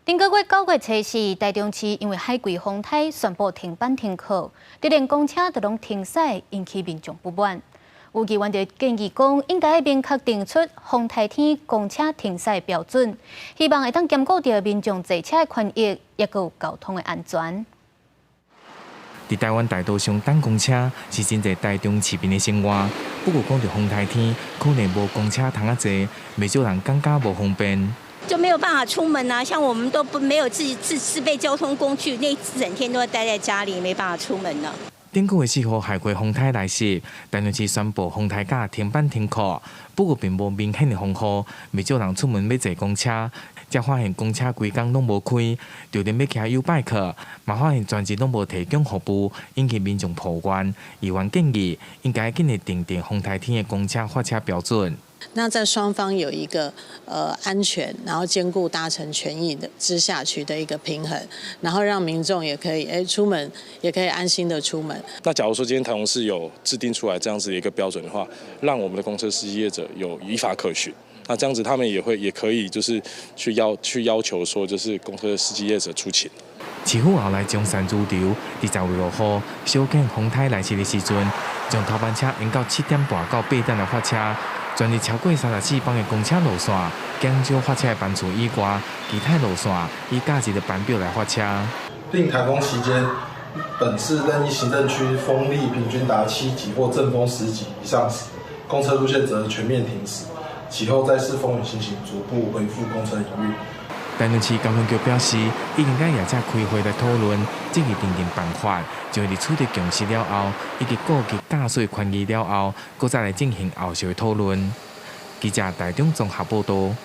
頂個月9月初四，台中市因為海葵風颱宣布停班停課，就連公車都攏停駛，引起民眾不滿。有議員就建議講，應該明確定出風颱天公車停駛標準，希望會當兼顧著民眾坐車的權益，抑閣有交通的安全。佇台灣大道上等公車是真濟台中市民的生活。不過講著風颱天，可能無公車通仔坐，袂少人感覺無方便。就沒有辦法出門啊！像我們都不沒有自備交通工具，那一整天都要待在家裡，沒辦法出門了。頂個月4號海葵風颱來襲，台中市宣布風颱假停班停課，不過並無明顯的防護，袂少人出門欲坐公車，才發現公車規工攏無開，就連欲騎YouBike，嘛發現全日攏無提供服務，引起民眾抱怨。議員建議應該緊來訂定風颱天的公車發車標準。那在雙方有一個安全，然後兼顧搭乘權益的之下取得一個平衡，然後讓民眾也可以出門，也可以安心的出門。那假如說今天台中市有制定出來這樣子的一個標準的話，讓我們的公車司機業者有依法可循，那這樣子他們也會也可以就是去要求說，就是公車司機業者出勤。市府後來從善如流，佇10月5號小犬風颱來襲的時陣，將頭班車延到7點半到8點來發車。全日超過34班的公車路線，減少發車的班次以外，其他路線以假日的班表來發車。並颱風期間，本市任一行政區風力平均達7級或陣風10級以上時，公車路線則全面停駛。其後再視風雨情形，逐步恢復公車營運。台中市交通局表示，已經佮業者開會來討論，這個訂定辦法，將會佇取得共識了後，以及顧及駕駛權益了後，閣再來進行後續討論。記者台中綜合報導。